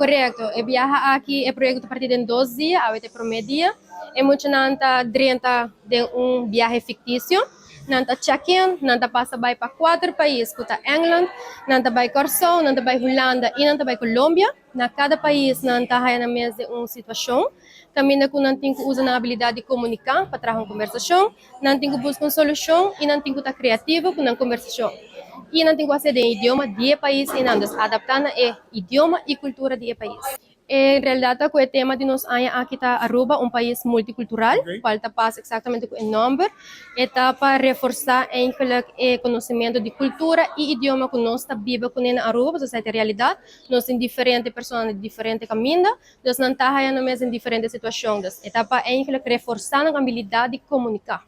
Korekto, e biaha aki e proyekto ta partí den 2 dia, awe ta e promé dia. E muchanan ta drenta den un biahe fiktisio. Nan ta check-in, nan ta pasa bai pa kuater pais, ku ta England, nan ta bai Kòrsou, nan ta bai Hulanda i nan ta bai Colombia. Na kada pais nan ta haña nan mes den un situashon kaminda ku nan tin ku usa nan abilidat di komuniká pa traha un kombersashon, nan tin ku buska un solushon i nan tin ku ta kreativo ku nan kombersashon. I nan tin ku hasié den idioma di e pais einan, dus adaptá na e idioma i kultura di e pais. En realidad ta cu e tema di nos aña aki ta Aruba, un pais multicultural, cual ta pas exactamente cu e nomber. E ta pa reforsa eigenlijk e conocimento di cultura y idioma cu nos ta biba cune na Aruba, pasobra esaki ta e realidad. Nos tin diferente persona di diferente caminda, dus nan ta haya nan mes den diferente situacion. Dus e ta pa eigenlijk reforsa nan habilidad di comunica.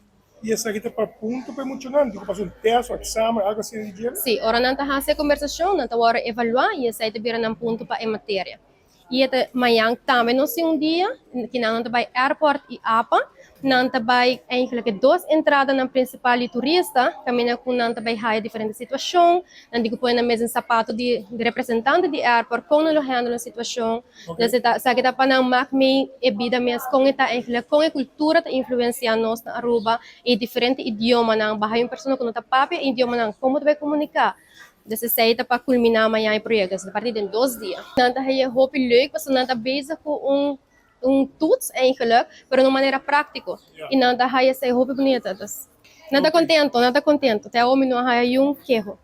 I esaki ta pa punto pa e muchanan? Tin ku pasa un tèst òf eksamen, algu asina di djere? Sí, ora nan ta hasi e kombersashon, nan ta wòrdu evaluá i esei ta bira nan punto pa e materia. I e ta mañan tambe nos tin un dia ki nan ta bai airport i apa. Nan ta bai eigenlijk e dos entradanan prinsipal di turista, kaminda ku nan ta bai haya diferente situashon. Nan tin ku pone nan mes den sapato di representante di airport, kon nan lo handle un situashon. Dus e ta, esaki ta pa nan mak mee e bida mes, kon e ta eigenlijk, kon e kultura ta influensia nos na Aruba, e diferente idiomanan, baha un persona ku no ta papia e idiomanan, kon bo ta bai komuniká? Dus esei ta pa kulminá mañana e proyekto, esei ta parti den 2 dia. Nan ta haña hopi leuk pasobra nan ta bezig ku un toets eigenlijk, pero na un manera práktiko. I nan ta haña esei hopi bunita. Dus nan ta kontento, nan ta kontento. Te awo mi no a haña yun keho.